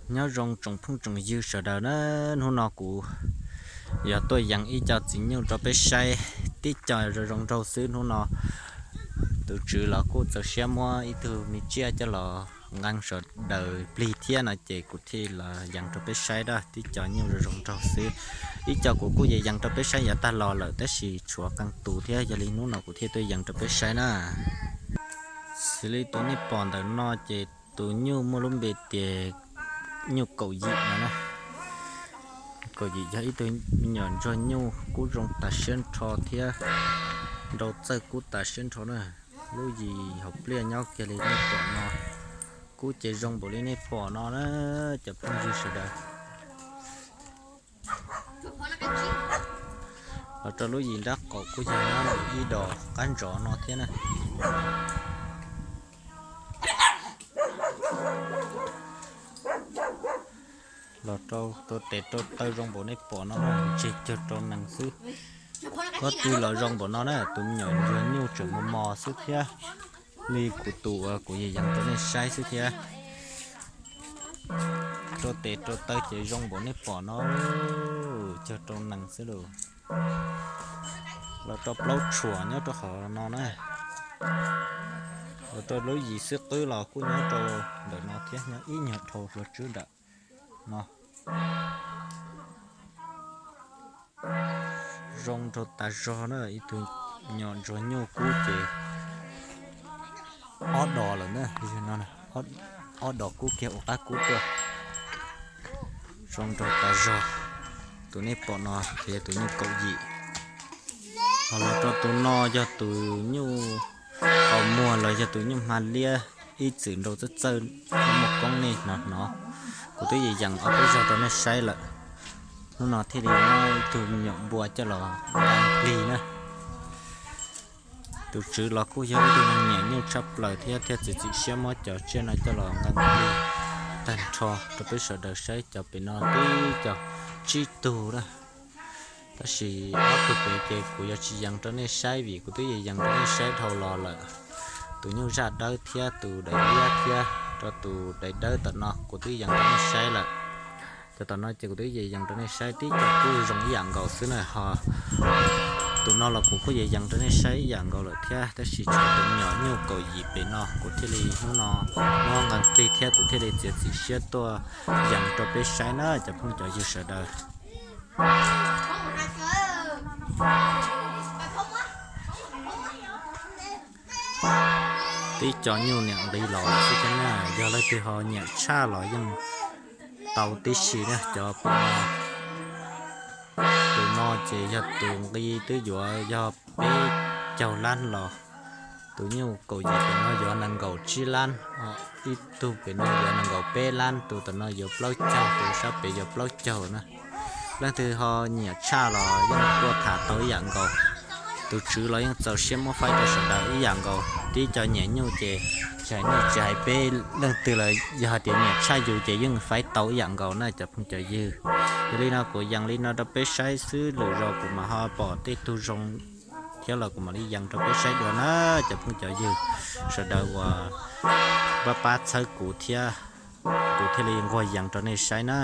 Nyob zoo tsoom phooj tsoom ywg sawv daws na, hnub no kuv yog tuaj yees ib co txiv nyuj rau peb saib, tib co zoo zoo nraug xwb. Hnub no tus tswv los kuj txaus siab muab ib tug me tsiaj coj los nqee sawv daws plig thiab no ces kuv thiaj los yees rau peb saib na, tib co nyuj zoo zoo nraug xwb. Ib co kuv kuj yees yees rau peb saib yav tag los lawm tab sis tshuav qee tus thiab, yog li hnub no kuv thiaj tuaj yees rau peb saib na. Xws li tus nej pom ntawm no ces tus nyuj muaj lub npe tias nyuj kaum yim no na. Kaum yim yog ib tug me nyuam ntsuag nyuj kub zoo tas siab nrho thiab nrau txawj kub tas siab nrho na. Lub yim hauv pliaj nyob kiag li nej pom no, kub ces zoo npaum li nej pom no na, cov phooj ywg sawv daws. Los rau lub yim nrab qaum kuj yog nyob ib dos qab ntsov no thiab na. Los rau rau tes rau taw zoo npaum nej pom no na, ntseg cuag rau nees xwb. Kob twg los zoo npaum no na, tus me nyuam ntsuag nyuj tseem mos mos xwb thiab. Li kuv tus uas kuv yees yees rau nej saib xwb thiab. Rau tes rau taw ces zoo npaum nej pom no, cuag rau nees xwb lauj. Los rau plaub tshuam nyob rau qhov no na. Los rau lub yim xwb qwb los kuj nyob rau ntawm no thiab, nyob ib nyuag dhau hluas tswb nram no. Zoo nraug tas zog na, ib tug me nyuam ntsuag nyuj kub ces ob dos lawm na, ob dos kub kiag ua qab kub tuaj. Zoo nraug tas zog. Tus nej pom no ces yog tus nyuj kaum yim. Ho los rau tus no yog tus nyuj qaum muag los yog tus nyuj hma liab, ib txwm nrau txawj txawj muaj koob nej hnov hnov. Kuv twb yees yees ob peb zaug rau nej saib lawm, hnub no thiaj li muab ib tug me nyuam npua coj los nqee plig na. Tus tswv los kuj yog ib tug neeg nyiam nyuj tshaj plaws thiab, thiaj txiav txim siab muab cov tsiaj no coj los nqee plig tag nrho rau peb sawv daws saib. Cov pem no twb cov tsib tug na, tab sis ob tug pem ces kuv yuav tsis yees rau nej saib vim kuv twb yees yees rau nej saib dhau los lawm. Tus nyuj zaj dawb thiab tus daim liab thiab rau tus daim dawb tom no kuv twb yees rau nej saib lawm. Cov tom no ces kuv twb yees yees rau nej saib, tib co kuj zoo ib yam nkaus xwb na. Ho tus no los kuv kuj yees yees rau nej saib ib yam nkaus lawm thiab, tab sis tshuav tus me nyuam nyuj kaum yim pem no kuv thiaj li hnub no muab nqee plig thiab kuv thiaj li txiav txim siab tuaj yees rau peb saib na cov phooj cov ywg sawv daws. Tib co nyuj niam nqis los xwb thiab na, yog leej twg ho nyiam tshaj los yeej tau tib si na cov pem no. Tus no ces yog tus nqi twb yuav yog peb caug lab los, tus nyuj kaum yim pem no yuav nees nkaum tsib lab, ib tug pem no yuav nees nkaum peb lab, tus tom no yuav plaub caug, tus sab pem yuav plaub caug na. Leej twg ho nyiam tshaj los yeej tuaj tham tau ib yam nkaus. Tus tswv los yeej txaus siab muab faib rau sawv daws ib yam nkaus. Tib co nyiam nyuj ces tsis hais nej tsis hais peb leej twg los yog hais tias nyiam tshaj yus ces yeej faib tau ib yam nkaus na cov phooj cov ywg. Yog li no kuv yees li no rau peb saib xwb, lwm zaus kuv mam ho pom tej tug zoo thiab los kuv mam li yees rau peb saib dua na cov phooj cov ywg sawv daws uas pab pab txhawb kuv thiab, kuv thiaj li nquag yees rau nej saib na.